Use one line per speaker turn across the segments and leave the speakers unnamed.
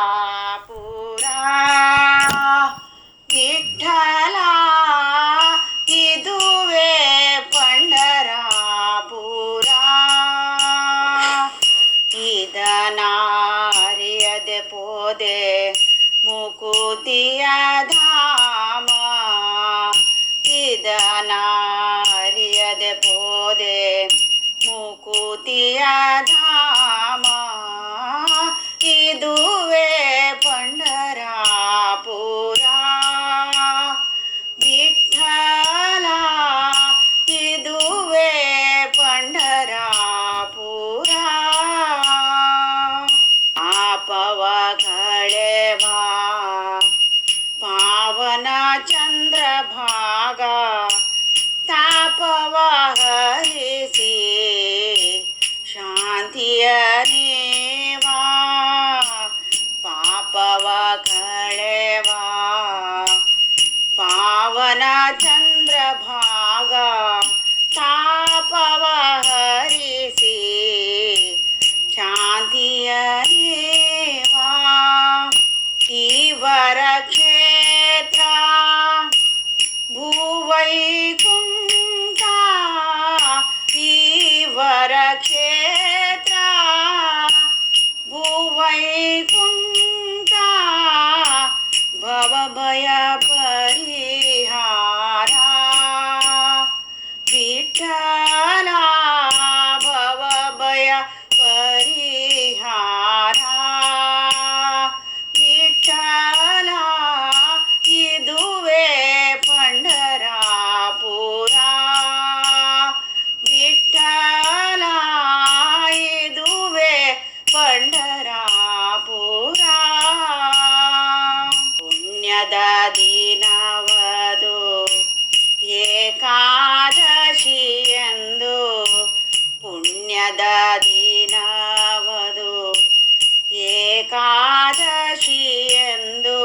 पंढरापुरा विठ्ठला इदुवे पंढरापुरा ಇದನಾರಿಯದೆ ಪೋದೆ ಮುಕುತಿಯ ಧಾಮ ಇದನಾರಿಯದೆ ಪೋದೆ ಮುಕುತಿಯ ಧಾಮ ಇದುವೇ ಪಂಢರಾಪುರ ವಿಠಲ ಇದುವೇ ಪಂಢರಾಪುರ ಪಾಪವ ಕಳೆವ ಪಾವನ ಚಂದ್ರಭಾಗ ತಾಪವ ಹರಿಸಿ ಶಾಂತಿಯ ನೀವಾ ಪಾಪವ ಕಳೆವ ಪಾವನ ಚಂದ್ರಭಾಗ ತಾಪವ ಹರಿಸಿ ಶಾಂತಿಯ ನೀವಾ ಈವರ ಕ್ಷೇತ್ರ ಭೂವೈಕುಂಠ ಈವರ ಕ್ಷೇತ್ರ ಭೂವೈಕುಂಠ ಭವಭಯ ಪರಿಹಾರ ವಿಠಲ ಭವಭಯ ಪರಿಹಾರ ವಿಠಲ ಇದುವೇ ಪಂಢರಾಪುರ ವಿಠಲ ಇದುವೇ ಪಂಢರಾಪುರ ಪುಣ್ಯದ ದಿನವದು ಏಕಾದಶಿಯಂದು ಪುಣ್ಯದ ದಿನವದು ಏಕಾದಶಿಯಂದು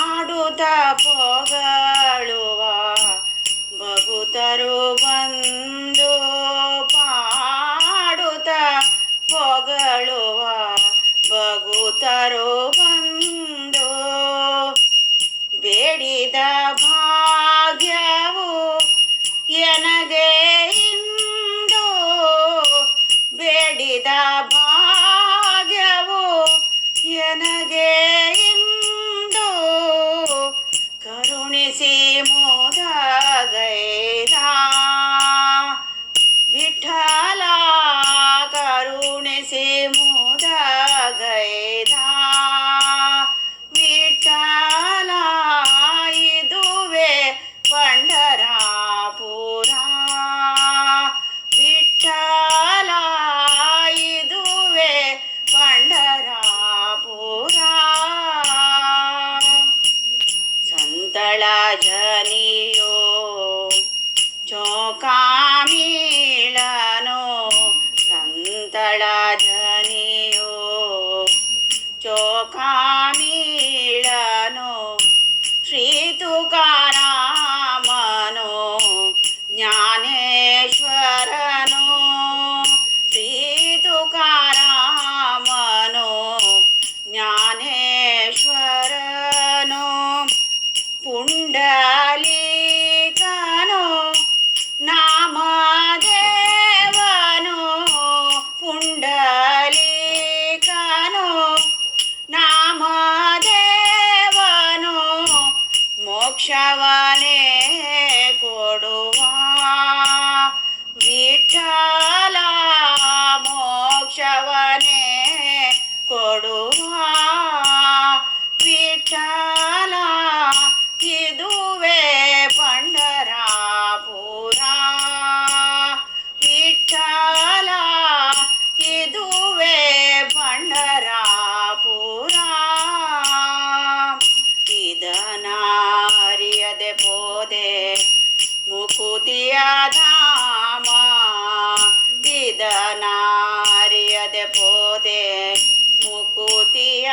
ಆಡುತ್ತ ಪೊಗಳುವ ಭಗುತರು ಬಂದು ಪಾಡುತ್ತ ಪೊಗಳುವ ಭಗುತರು ಬಂದು ಬೇಡಿದ ಭಾಗ್ಯವು ಎನಗೆ ಇಂದು ಬೇಡಿದ ಭಾಗ್ಯವು ಎನಗೆ ಇಂದು ಕರುಣಿಸಿ ಮೋದಗೈದ ವಿಠಲ ಕರುಣಿಸಿ ಮೋದಗೈದ ವಿಠಲ ಇದುವೇ ಪಂಢರಾಪುರ ವಿಠಲ ಇದುವೇ ಪಂಢರಾಪುರ ಸಂತಳ ಜನಿಯೋ ಚೋಕಾಮೀಳನೋ ಸಂತಳ ಜನಿಯೋ ಚೋಕಾಮೀಳನೋ ಶ್ರೀ ತುಕಾರಾಮನೋ ಜ್ಞಾನೇಶ್ವರನೋ ಶ್ರೀ ತುಕಾರಾಮನೋ ಜ್ಞಾನೇಶ್ವರನೋ ಪುಂಡಲೀಕನೋ ನಾಮದೇವನೋ ಪುಂಡಲೀಕನೋ ನಾಮದೇವನೋ ಮೋಕ್ಷವನೇ ಕೊಡುವ ವಿಠಲ ಮೋಕ್ಷವನೇ ಕೊಡುವ ವಿಠಲ ಇದುವೇ ಪಂಢರಾಪುರ ವಿಠಲ ಇದುವೇ ಪಂಢರಾಪುರ ಇದನಾರಿಯದೆ ಪೋದೆ ಮುಕುತಿಯ ಧಾಮ ಇದನಾರಿಯದೆ ಪೋದೆ ಮುಕುತಿಯ